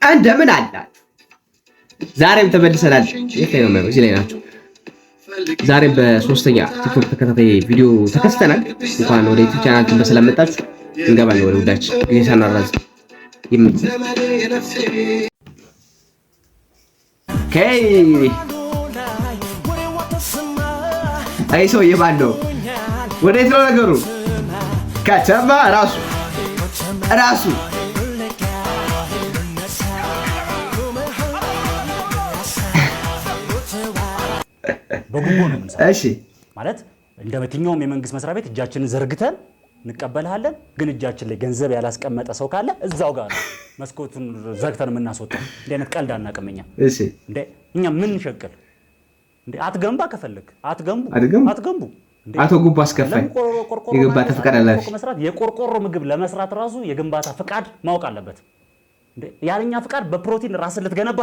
እንደምን አላችሁ? ዛሬም ተመልሰናል። የት ላይ ነው? እዚህ ላይ ናቸው። ዛሬም በሶስተኛ ቲክቶክ ተከታታይ ቪዲዮ ተከስተናል። እንኳን ወደ ዩቲዩብ ቻናላችን በሰላም መጣችሁ። እንገባለን ወደ ጉዳያችን ጊዜ ሳናራዝም። Okay፣ አይ ሰውዬ ማን ነው? ወዴት ነው ነገሩ? ከተማ ራሱ ራሱ። በጉቦ ነው የምንሰራው። ማለት እንደ የትኛውም የመንግስት መስሪያ ቤት እጃችንን ዘርግተን እንቀበልሃለን። ግን እጃችን ላይ ገንዘብ ያላስቀመጠ ሰው ካለ እዛው ጋር ነው መስኮቱን ዘግተን የምናስወጣው። እንዲህ አይነት ቀልድ አናውቅም እኛ። እንዴ እኛ ምን እንሸቅል እንዴ? አትገንባ ከፈለግ አትገንቡ፣ አትገንቡ። አቶ ጉቦ አስከፋይ የግንባታ ፈቃድ ኃላፊ። መስራት የቆርቆሮ ምግብ ለመስራት ራሱ የግንባታ ፈቃድ ማወቅ አለበት። እንዴ ያለኛ ፈቃድ በፕሮቲን ራስን ልትገነባ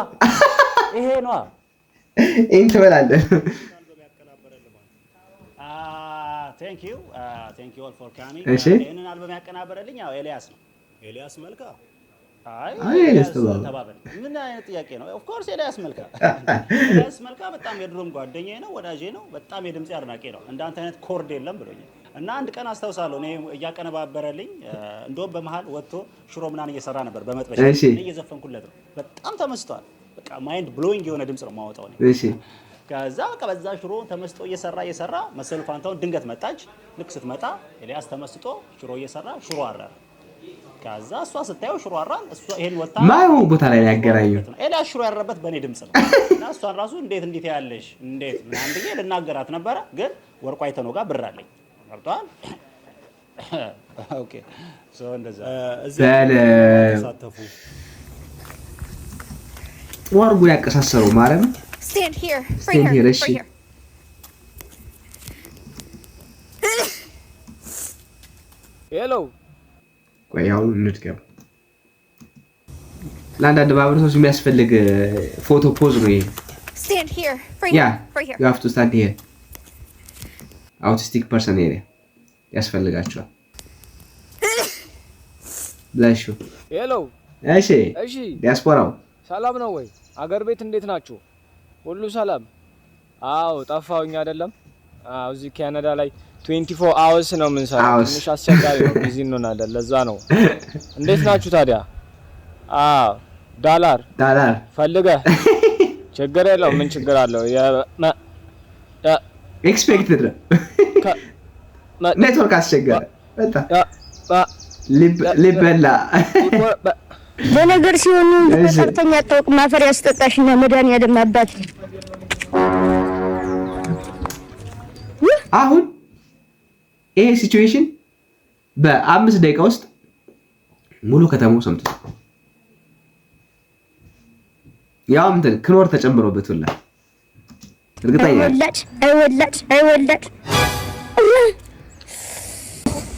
ይሄ ነዋ። ይህን ትበላለህ። እሺ። ይህንን አልበም ያቀናበረልኝ ያው ኤልያስ ነው። ኤልያስ መልካ። አይ አይ ኤልያስ ተባበል። ተባበል። ምን አይነት ጥያቄ ነው? Of course ኤልያስ መልካ። ኤልያስ መልካ በጣም የድሮም ጓደኛዬ ነው፣ ወዳጄ ነው። በጣም የድምፄ አድናቂ ነው። እንዳንተ አይነት chord የለም ብሎኛል። እና አንድ ቀን አስታውሳለሁ እኔ እያቀነባበረልኝ፣ እንደውም በመሀል ወጥቶ ሽሮ ምናምን እየሰራ ነበር በመጥበሻ። እኔ እየዘፈንኩለት ነው። በጣም ተመስጧል። በቃ mind blowing የሆነ ድምፅ ነው የማወጣው እኔ። ከዛ በቃ በዛ ሽሮ ተመስጦ እየሰራ እየሰራ መሰሉ ፋንታውን ድንገት መጣች። ልክ ስትመጣ ኤልያስ ተመስጦ ሽሮ እየሰራ ሽሮ አረረ። ከዛ እሷ ስታየው ሽሮ አራል። እሷ ይሄን ወጣ ማይሆን ቦታ ላይ ያገናኘው። ኤልያስ ሽሮ ያረረበት በእኔ ድምፅ ነው። እና እሷን ራሱ እንዴት እንዴት ያለሽ እንዴት ምናምን ብዬ ልናገራት ነበረ፣ ግን ወርቁ አይተነው ጋር ብር አለኝ ገብቶሃል። Okay, so እንደዛ። እዚህ በለው። ተሳተፉ። ጥሩ አድርጎ ያቀሳሰረው ማርያም። Stand here. Right Stand here. here, እሺ። Right here. Hello. ቆይ አሁን እንድገም። ለአንዳንድ ማህበረሰቦች የሚያስፈልግ ፎቶ pose ነው ይሄ። Stand here. Right Yeah. here. Right here. You have to stand here. Autistic person area ያስፈልጋቸዋል። Bless you. Hello. እሺ። እሺ። ዲያስፖራው። ሰላም ነው ወይ? አገር ቤት እንዴት ናችሁ? ሁሉ ሰላም? አዎ ጠፋሁኝ አይደለም? አዎ እዚህ ካናዳ ላይ 24 hours ነው የምንሰራው። Hours. ትንሽ አስቸጋሪ ነው፣ busy እንሆናለን። ለዛ ነው። እንዴት ናችሁ ታዲያ? አዎ ዳላር ዳላር ፈልገህ ችግር የለውም። ምን ችግር አለው? Expected ነው። ኔትወርክ አስቸገረ በጣም። ሊበላ። በነገር ሲሆን እሺ። ጠርተኛ አታውቅም። አፈር ያስጠጣሽና መድኃኒዓለም አባት። አሁን ይሄ situation በ5 ደቂቃ ውስጥ ሙሉ ከተማው ሰምቶታል። ያው እንትን ክኖር ተጨምሮበት ሁላ እርግጠኛ ነኝ። አይወላድ አይወላድ አይወላድ።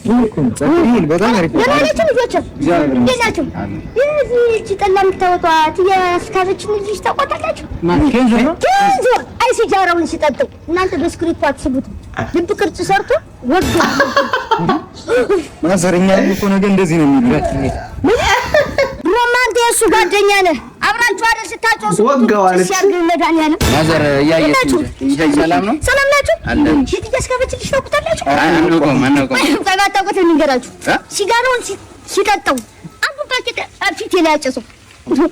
ደህና ናቸው ልጆች? እንዴት ናቸው? የዚህ ጠላ የምታወጧት የአስካረችን ልጅ ታውቋታላችሁ? ኬንዞ። አይ ሲጃራውን ሲጠጡ እናንተ በስክሪፕቱ አትስቡትም። ልብ ቅርጽ ሰርቶ ወግ ማዘረኛ እኮ ነገ እንደዚህ ነው የሚሉት። ድሮማ አንተ የእሱ ጓደኛ ነህ። አብራችሁ አይደል ስታጨሱ ወጋዋለች። ሲያርግ መድኃኒዓለም። ማዘር እያየች ናችሁ? ሰላም ነው? ሰላም ናችሁ? አለን። የት እያስከፈችልሽ ታውቁታላችሁ? አናውቀውም አናውቀውም። ቆይ ባታውቁት እንንገራችሁ። እ? ሲጋራውን ሲጠጣው አንዱ ፓኬት ፊቴ ላይ ያጨሰው። ይኸው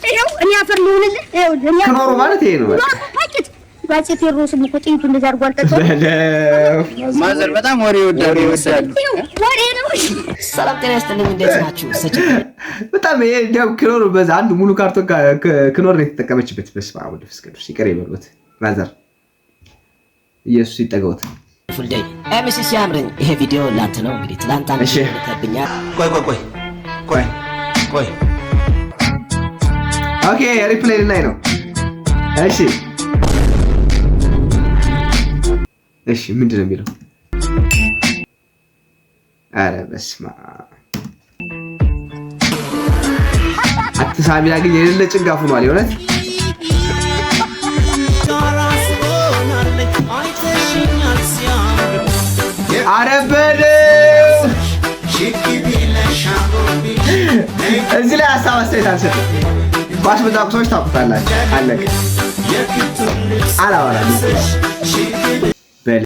ይኸው እኔ አፈር ልሁንልህ። ይኸው እኔ አፈር ክኖሩ ማለት ይሄ ነው በቃ። አንዱ ፓኬት በአፄ ቴዎድሮስም እኮ ጥይቱ እንደዛ አድርጎ አልጠጣም። በለው። ማዘር በጣም ወሬ ይወዳሉ ይወዳሉ። ይኸው ወሬ ነው። ሰላም ጤና ይስጥልኝ። እንዴት ናችሁ? ሰጭ በጣም ይሄ እንዲያውም ክኖሩ በዛ አንድ ሙሉ ካርቶን ክኖር ነው የተጠቀመችበት። በስመ አብ ወወልድ ወመንፈስ ቅዱስ። ይቅር ይበሉት ማዘር፣ ኢየሱስ ይጠገውት። ፉል ዴይ ኤምሲ ሲያምረኝ ይሄ ቪዲዮ ላንተ ነው። እንግዲህ ትላንት አንድ ልከብኛል። ቆይ ቆይ ቆይ ቆይ ቆይ። Okay, replay ላይ ነው። እሺ፣ ምንድን ነው የሚለው? አረ በስመ አብ። አትሳሚ ያገኝ የሌለ ጭንጋፍ ሆኗል። የእውነት። አረ በለው። እዚህ ላይ ሀሳብ አስተያየት አልሰጥም። ኳስ የምታውቁ ሰዎች ታውቁታላችሁ። አለቀ። አላወራም። በል።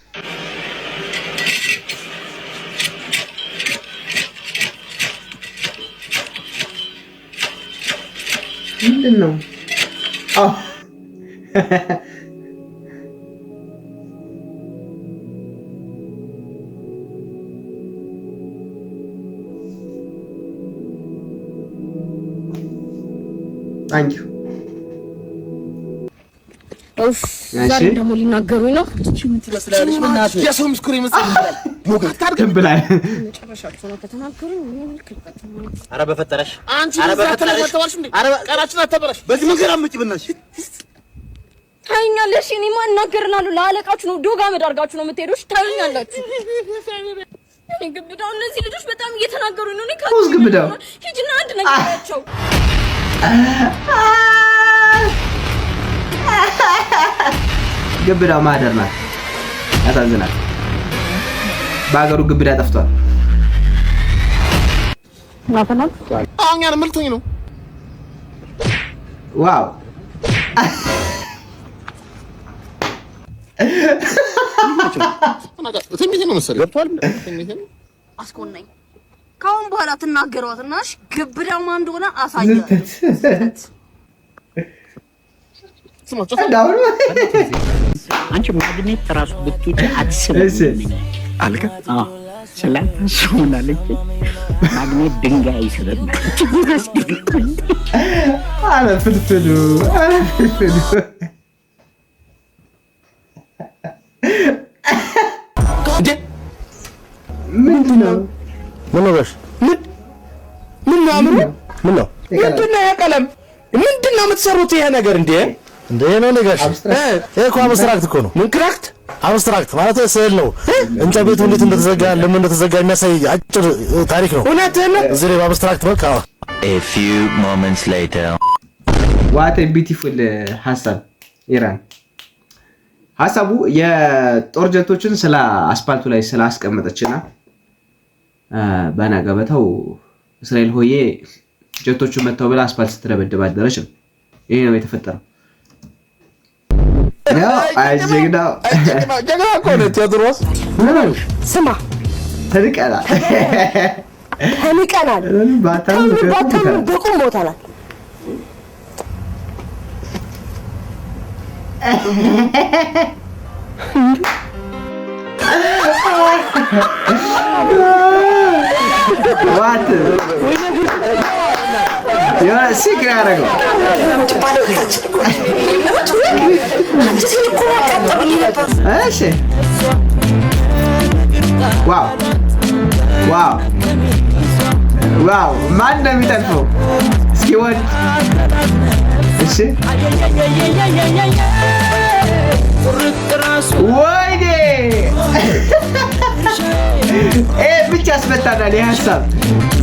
ምንድን ነው? አዎ፣ thank you። ዛሬ ደግሞ ሊናገሩኝ ነው። የሰው ምስኩር ይመስላል። ትብላል። መጨረሻቸው ነው ከተናገሩኝ። ኧረ በፈጠረሽ አንቺ ቀራችን አታበላሽ። በዚህ መንገድ አትመጪ በእናትሽ። ታዩኛለሽ። እኔማ እናገርናለሁ። ለአለቃችሁ ነው ዶግ አመድ አድርጋችሁ ነው የምትሄዱሽ። ታዩኛላችሁ። እኔ ግብዳው እነዚህ ልጆች በጣም እየተናገሩኝ ነው። እኔ who's ግብዳው? ሂጂና አንድ ነገር በያቸው። ግብዳው ማህደር ናት። ያሳዝናል። በሀገሩ ግብዳ ጠፍቷል። አሁን ያን ምልቶኝ ነው። Wow። ትንቢት ነው መሰለኝ። ገብቷል። ትንቢት ነው። አስቆናኝ። ከአሁን በኋላ ትናገሯት እና እሺ፣ ግብዳው ማን እንደሆነ አሳያለሁ። ስማ እንዳሁኑ አንቺ ማግኔት ራሱ ብትውጪ አትስብም። አልከ ስላታስቡን አለች። ማግኔት ድንጋይ አይስብም። አረ ፍልፍሉ፣ አረ ፍልፍሉ። ምንድን ነው? ምን ነው ጋሽ? ምን ምን ነው አምሩ? ምን ነው ምንድን ነው የቀለም ምንድን ነው የምትሰሩት ይሄ ነገር እንዴ? እንደ ነው እንደ ጋሽ? ይሄ እኮ abstract እኮ ነው። ምን cract? Abstract ማለት ስዕል ነው። እንጨት ቤቱ እንዴት እንደተዘጋ ለምን እንደተዘጋ የሚያሳይ አጭር ታሪክ ነው። እውነትህን ነው። እዚህ ላይ በ abstract መልክ አዎ። A few moments later. What beautiful ሀሳብ ኢራን። ሀሳቡ የጦር ጀቶችን ስለ አስፓልቱ ላይ ስላስቀመጠችና በነገበታው እስራኤል ሆዬ ጀቶቹን መጥተው ብላ አስፓልት ስትደበድብ አደረች ነው። ይሄ ነው የተፈጠረው። ያው አይ ጀግናው። ጀግና እኮ ነው ቴዎድሮስ። ስማ፣ ተንቀናል። ተንቀናል። ባታም ባታም በቁም ሞተናል። What የሆነ sick ነው ያደረገው። እሺ፣ wow wow wow! ማን ነው የሚጠልፈው? እስኪ ወንድ። እሺ፣ ወይኔ፣ ይሄ ብቻ ያስመታናል። ይሄ ሀሳብ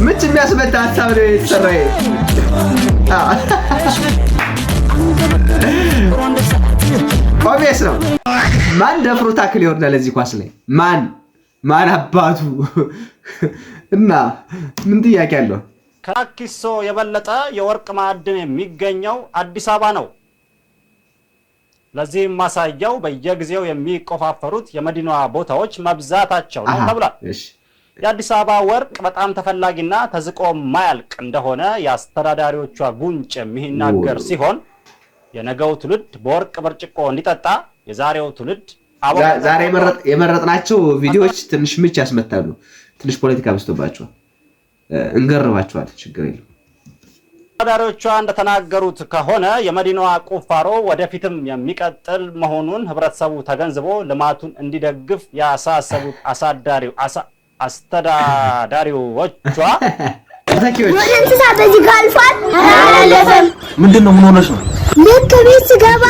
ምች የሚያስመታ ሀሳብ ነው የተሰራ። ይሄ obvious ነው። ማን ደፍሮ tackle ይወርዳል እዚህ ኳስ ላይ? ማን ማን አባቱ እና ምን ጥያቄ አለው? ከላኪሶ የበለጠ የወርቅ ማዕድን የሚገኘው አዲስ አበባ ነው። ለዚህም ማሳያው በየጊዜው የሚቆፋፈሩት የመዲናዋ ቦታዎች መብዛታቸው ነው ተብሏል። የአዲስ አበባ ወርቅ በጣም ተፈላጊና ተዝቆ ማያልቅ እንደሆነ የአስተዳዳሪዎቿ ጉንጭ የሚናገር ሲሆን የነገው ትውልድ በወርቅ ብርጭቆ እንዲጠጣ የዛሬው ትውልድ ዛሬ የመረጥናቸው ቪዲዮዎች ትንሽ ምች ያስመታሉ። ትንሽ ፖለቲካ በዝቶባቸዋል። እንገርባቸዋል። ችግር የለም። አስተዳዳሪዎቿ እንደተናገሩት ከሆነ የመዲናዋ ቁፋሮ ወደፊትም የሚቀጥል መሆኑን ህብረተሰቡ ተገንዝቦ ልማቱን እንዲደግፍ ያሳሰቡት አሳዳሪው አስተዳዳሪዎቿ የሆነ እንስሳ በዚህ ጋር አልፏል። አላለፈም። ምንድን ነው? ምን ሆነሽ ነው? ልክ ቤት ስገባ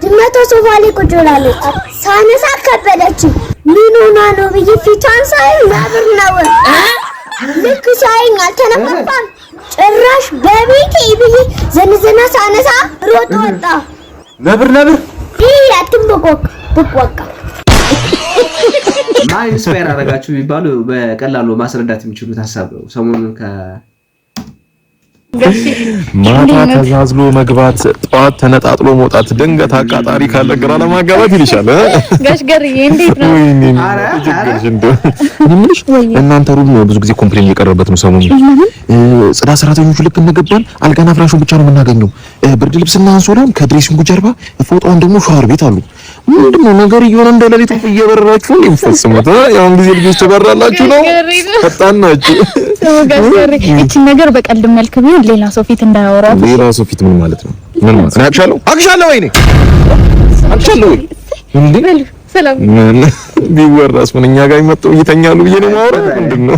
ድመቷ ሶፋ ላይ ቁጭ ብላለች። ሳነሳ ከበደችኝ። ምን ሆና ነው ብዬ ፊቷን ሳይ ነብር ነው። ልክ ሳይኝ አልተነፋፋም። ጭራሽ በቤቴ ብዬ ዘንዘና ሳነሳ ሮጦ ወጣ። ነብር ነብር። ይህ አትንበቆቅ ብቆቃ። ማን inspire አደረጋችሁ ቢባሉ በቀላሉ ማስረዳት የሚችሉት ሀሳብ ነው። ሰሞኑን ማታ ተዛዝሎ መግባት፣ ጠዋት ተነጣጥሎ መውጣት፣ ድንገት አቃጣሪ ካለ ግራ ለማጋባት ይልሻል። ጋሽ ገርዬ እንዴት ነው? እኔ የምልሽ እናንተ room ብዙ ጊዜ complain እየቀረበት ነው ሰሞኑን። ጽዳት ሰራተኞቹ ልክ እንደገባን አልጋና ፍራሹን ብቻ ነው የምናገኘው። ብርድ ልብስና አንሶላውን ከ dressing ኡ ጀርባ፣ ፎጣውን ደግሞ ሻወር ቤት አሉ። ምንድነው ነገር እየሆነ እንደ ሌሊት ወፍ እየበረራችሁ ነው የምትፈጽሙት? ያሁን ጊዜ ልጆች ትበራላችሁ ነው፣ ፈጣን ናችሁ። ጋሽ ገርዬ እቺን ነገር በቀልድ መልክ ቢሆን ሌላ ሰው ፊት እንዳያወራት። ሌላ ሰው ፊት ምን ማለት ነው? ምን ማለት ነው? አቅሻለሁ አቅሻለሁ፣ ወይኔ አቅሻለሁ ወይ እንዴ? ሰላም። ምን ቢወራስ ምን እኛ ጋር ይመጣው እየተኛሉ ብዬ ነው የማወራው። ምንድን ነው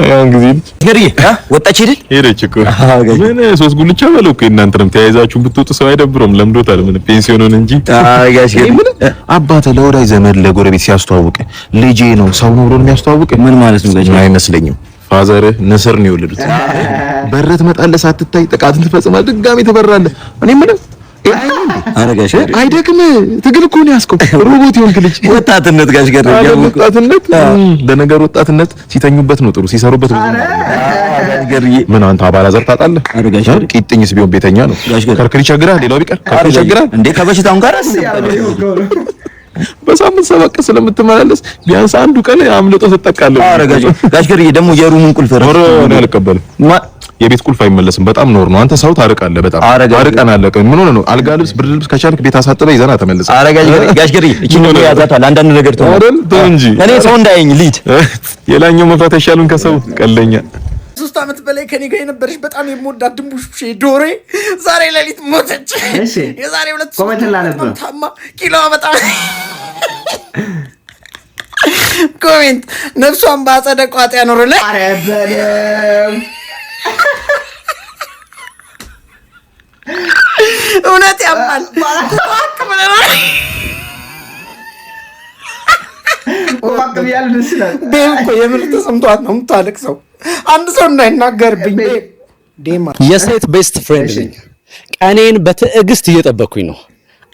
ያሁን ጊዜ ልጅ ገርዬ ወጣች አይደል? ሄደች እኮ። ምን ሶስት ጉልቻ በለው እኮ እናንተንም ተያይዛችሁ ብትወጡ ሰው አይደብረውም። ለምዶታል። ምን ፔንሲዮን ሆነ እንጂ። አይ ጋሽ ገርዬ። ምን አባትህ ለወዳጅ ዘመድ ለጎረቤት ሲያስተዋውቅ ልጄ ነው ሰው ነው ብሎ የሚያስተዋውቅ ምን ማለት ነው ጋሽ? አይመስለኝም። Father ህ ንስር ነው የወለዱት። በረህ ትመጣለህ፣ ሳትታይ ጥቃትን ትፈጽማለህ፣ ድጋሚ ትበራለህ። እኔ የምልህ ኧረ ጋሽ አይደክም። ትግል እኮ ነው ያዝከው። ሮቦት የሆንክ ልጅ። ወጣትነት ጋሽ ገርዬ። አይደል? ወጣትነት። ለነገሩ ወጣትነት ሲተኙበት ነው ጥሩ፣ ሲሰሩበት ብዙ ገርዬ። ምን አንተ አባላዘር ታጣለህ? ቂጥኝስ ቢሆን ቤተኛ ነው። ከርክር ይቸግራል። ሌላው ቢቀር ከርክር ይቸግራል። እንዴ ከበሽታውን ጋር በሳምንት 7 ቀን ስለምትመላለስ ቢያንስ አንዱ ቀን አምልጦ ትጠቃለህ። ኧረ ጋሽ ገርዬ ደግሞ የ room ኡን ቁልፍ ኧረ እኔ አልቀበልም። የቤት ቁልፍ አይመለስም። በጣም ኖር ነው። አንተ ሰው ታርቃለህ። በጣም አርቀን አለቀ። ምን ሆነህ ነው? አልጋ ልብስ፣ ብርድ ልብስ ከቻልክ ቤት አሳጥበህ ይዘና ተመለስ። ኧረ ጋሽ ገርዬ እቺን ደግሞ ያዛታል። አንዳንድ ነገር ተው አይደል? ተው እንጂ። እኔ ሰው እንዳያየኝ ልሂድ። የላኛው መፍራት አይሻልም ከሰው ቀለኛ። 3 ዓመት በላይ ከኔ ጋር የነበረች በጣም የምወዳት ድንቡሽቡሼ ዶሬ ዛሬ ሌሊት ሞተች። እሺ። የዛሬ ሁለት Comment ላነብ ነው። ታማ ኪሎዋ በጣም comment ነፍሷን በአጸደ ቋጥ ያኖርልን። ኧረ በለው። እውነት ያማል። ቋቅ ብለናል። ቋቅ ብያለሁ። ደስ ይላል። Babe እኮ የምር ተሰምቷት ነው የምታለቅሰው። አንድ ሰው እንዳይናገርብኝ ዴማ። የሴት best friend ነኝ። ቀኔን በትዕግስት እየጠበኩኝ ነው።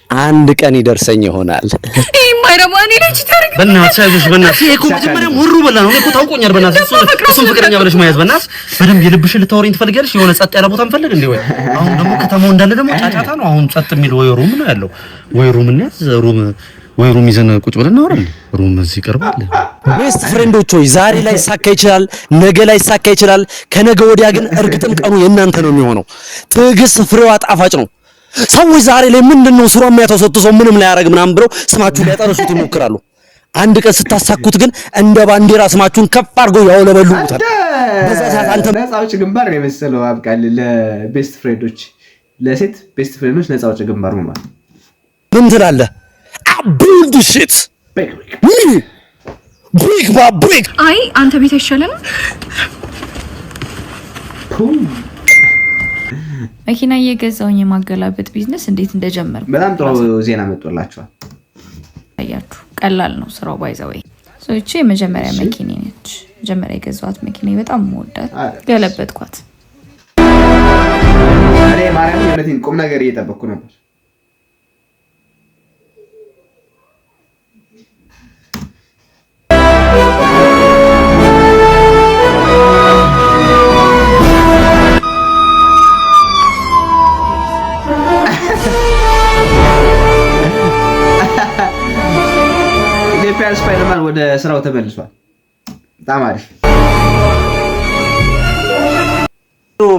አንድ ቀን ይደርሰኝ ይሆናል። ይሄ የማይረባ እኔ ልጅ ታርግ። በእናትሽ አይዞሽ፣ በእናትሽ ይሄ እኮ መጀመሪያ ወሩ በላ ነው። እኔ እኮ ታውቆኛል። በእናትሽ እሱን ፍቅረኛ ብለሽ መያዝ በእናትሽ በደንብ የልብሽን ልታወሪኝ ትፈልጊያለሽ። የሆነ ጸጥ ያለ ቦታ እንፈልግ እንዴ ወይ? አሁን ደግሞ ከተማው እንዳለ ደግሞ ጫጫታ ነው። አሁን ጸጥ የሚል ወይ room ነው ያለው፣ ወይ room እንያዝ፣ room ወይ room ይዘን ቁጭ ብለን እናወራለን። Room እዚህ ይቀርባል። Best friend ኦች ሆይ ዛሬ ላይ ሳካ ይችላል፣ ነገ ላይ ሳካ ይችላል። ከነገ ወዲያ ግን እርግጥም ቀኑ የእናንተ ነው የሚሆነው። ትዕግስት ፍሬዋ ጣፋጭ ነው። ሰዎች ዛሬ ላይ ምንድን ነው ስሯ የሚያተሰጡ ሰው ምንም ላያደርግ ምናምን ብለው ስማችሁን ሊያጠለሹት ይሞክራሉ። አንድ ቀን ስታሳኩት ግን እንደ ባንዲራ ስማችሁን ከፍ አድርገው ያውለበልቡታል። በዛ ሰዓት አንተ ነፃ አውጪ ግንባር ነው የመሰለው አብቃል። ለ best friend ኦች፣ ለሴት best friend ኦች ነፃ አውጪ ግንባር ነው ማለት። ምን ትላለህ? Build shit brick by brick። አይ አንተ ቤት አይሻለንም? መኪና እየገዛውኝ የማገላበጥ ቢዝነስ እንዴት እንደጀመርኩ በጣም ጥሩ ዜና መጥቶላቸዋል። ያያችሁ ቀላል ነው ስራው። By the way ይቺ የመጀመሪያ መኪኔ ነች። መጀመሪያ የገዛኋት መኪና በጣም መወዳት ገለበጥኳት። እኔ ማርያም የእውነቴን ቁም ነገር እየጠበቅኩ ነበር። ኢትዮጵያን ስፓይደርማን ወደ ስራው ተመልሷል። በጣም አሪፍ።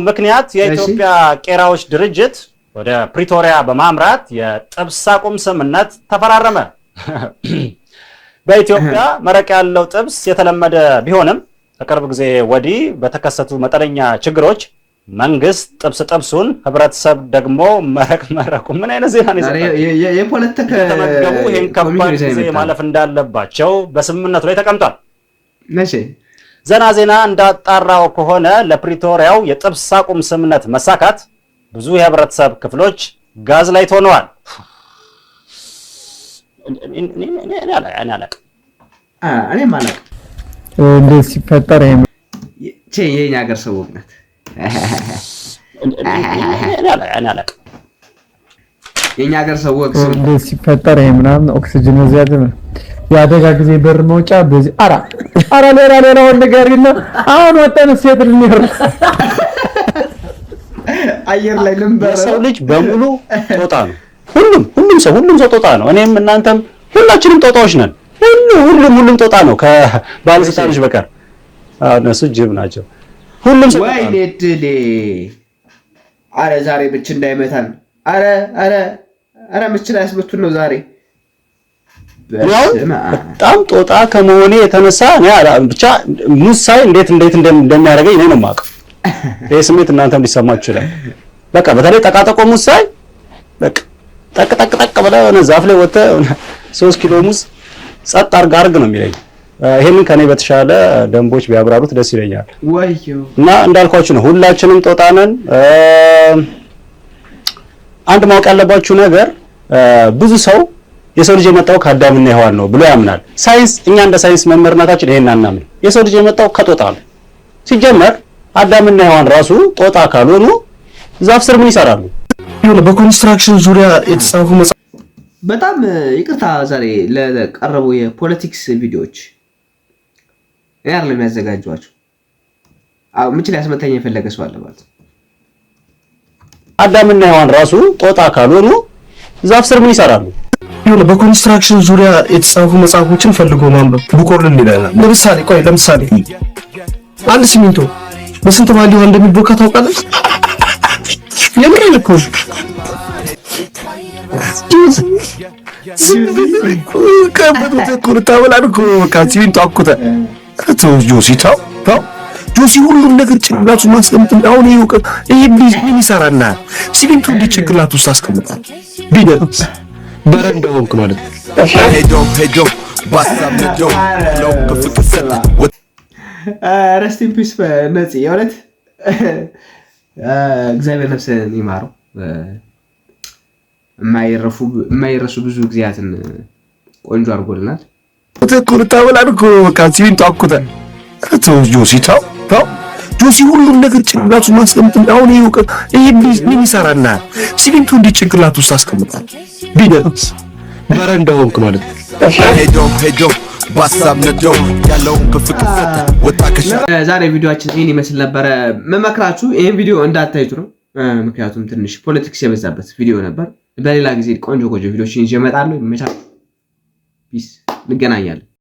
ምክንያት የኢትዮጵያ ቄራዎች ድርጅት ወደ ፕሪቶሪያ በማምራት የጥብስ አቁም ስምምነት ተፈራረመ። በኢትዮጵያ መረቅ ያለው ጥብስ የተለመደ ቢሆንም ከቅርብ ጊዜ ወዲህ በተከሰቱ መጠነኛ ችግሮች መንግስት ጥብስ ጥብሱን፣ ህብረተሰብ ደግሞ መረቅ መረቁ ምን አይነት ዜና ነው የሰጣችሁ? የፖለቲካ እየተመገቡ ይህን ከባድ ኮሚሽን ጊዜ ይዘህ ማለፍ እንዳለባቸው በስምምነቱ ላይ ተቀምጧል። መቼ ዘና ዜና እንዳጣራው ከሆነ ለፕሪቶሪያው የጥብስ አቁም ስምምነት መሳካት ብዙ የህብረተሰብ ክፍሎች ጋዝ ላይ ሆነዋል። እኔ አላቅም። እኔም አላቅም። እንዴት ሲፈጠር ይሄ ቼ የኛ ሀገር ሰው ወግ ናት። እኔ አላቅም። የኛ ሀገር ሰው ወግ ስም እንዴት ሲፈጠር ይሄ ምናምን ኦክሲጅን እዚህ ያለ የአደጋ ጊዜ በር መውጫ በዚህ አራ አራ ሌላ ሌላውን ንገሪና አሁን ወጠን ሴት ልንሄድ። አየር ላይ ልንበረ የሰው ልጅ በሙሉ ጦጣ ነው። ሁሉም ሁሉም ሰው ሁሉም ሰው ጦጣ ነው። እኔም እናንተም ሁላችንም ጦጣዎች ነን። ሁሉ ሁሉም ሁሉም ጦጣ ነው ከባለስልጣኖች በቀር። አዎ እነሱ ጅብ ናቸው። ሁሉም ሰው ጦጣ ነው። ወይኔ ድሌ! አረ ዛሬ ምች እንዳይመታን። አረ አረ አረ ምች ላይ ያስመቱን ነው ዛሬ። እኔ አሁን በጣም ጦጣ ከመሆኔ የተነሳ እኔ ብቻ ሙዝ ሳይ እንዴት እንዴት እንደሚያደርገኝ እኔ ነው የማውቀው። ይሄ ስሜት እናንተም ሊሰማችሁ ይችላል። በቃ በተለይ ጠቃጠቆ ሙዝ ሳይ በቃ ጠቅ ጠቅ ጠቅ ብለህ የሆነ ዛፍ ላይ ወጥተህ 3 ኪሎ ሙዝ ጸጥ አርግ አርግ ነው የሚለኝ። ይሄንን ከኔ በተሻለ ደንቦች ቢያብራሩት ደስ ይለኛል። ወዮ እና እንዳልኳችሁ ነው፣ ሁላችንም ጦጣ ነን። አንድ ማወቅ ያለባችሁ ነገር ብዙ ሰው የሰው ልጅ የመጣው ከአዳምና ሔዋን ነው ብሎ ያምናል። ሳይንስ እኛ እንደ ሳይንስ መምህርነታችን ይሄን አናምን። የሰው ልጅ የመጣው ከጦጣ ነው። ሲጀመር አዳምና ሔዋን ራሱ ጦጣ ካልሆኑ ዛፍ ስር ምን ይሰራሉ? የሆነ በ construction ዙሪያ የተጻፉ በጣም ይቅርታ ዛሬ ለቀረቡ የ politics ቪዲዮዎች እኔ አይደለም ያዘጋጇቸው። አዎ ምች ሊያስመታኝ የፈለገ ሰው አለ ማለት ነው። አዳምና ሔዋን ራሱ ጦጣ ካልሆኑ ዛፍ ስር ምን ይሰራሉ? የሆነ በ construction ዙሪያ የተጻፉ መጽሐፎችን ፈልጎ ማንበብ ቡኮርልን ይላል። ለምሳሌ ቆይ ለምሳሌ አንድ ሲሚንቶ በስንት ባልዲ ውሃ እንደሚቦካ ታውቃለህ? የምሬን እኮ ነው። ከበዱት እኮ ልታበላን እኮ በቃ ሲሚንቶ አኩተ። ተው ጆሲ፣ ተው ተው ጆሲ፣ ሁሉም ነገር ጭንቅላቱ ማስቀመጥ። አሁን ይሄ እውቀት ይሄ ምን ይሰራልሃል? ሲሚንቶ እንዴት ጭንቅላቱ ውስጥ አስቀምጣል? ቢደርስ በረንዳ ሆንክ ማለት ነው። ሄዶ ሄዶ በሀሳብ ነዶ ነው በፍቅር ሰጠ። Rest in peace ነፂ፣ የእውነት እግዚአብሔር ነፍስህን ይማረው። የማይረሱ ብዙ ጊዜያትን ቆንጆ አድርጎልናል። እኮ ልታበላን እኮ በቃ ሲሚንቶ አኩተ። ተው ጆሲ፣ ተው ተው ጆሲ፣ ሁሉም ነገር ጭንቅላቱ ማስቀመጥ። አሁን ይሄ እውቀት ይሄ ምን ይሰራልሃል? ሲሚንቶ እንዴት ጭንቅላቱ ውስጥ አስቀምጣል? ቢደርስ በረንዳ ሆንክ ማለት ነው። ሄዶ ሄዶ በሀሳብ ነዶ ያለውን በፍቅር ሰጠ ወጣ ከሻ ዛሬ ቪዲዮአችን ይህን ይመስል ነበረ። መመክራችሁ ይህን ቪዲዮ እንዳታዩት ነው። ምክንያቱም ትንሽ politics የበዛበት ቪዲዮ ነበር። በሌላ ጊዜ ቆንጆ ቆንጆ ቪዲዮችን ይዤ እመጣለሁ። ይመቻችሁ። Peace። እንገናኛለን።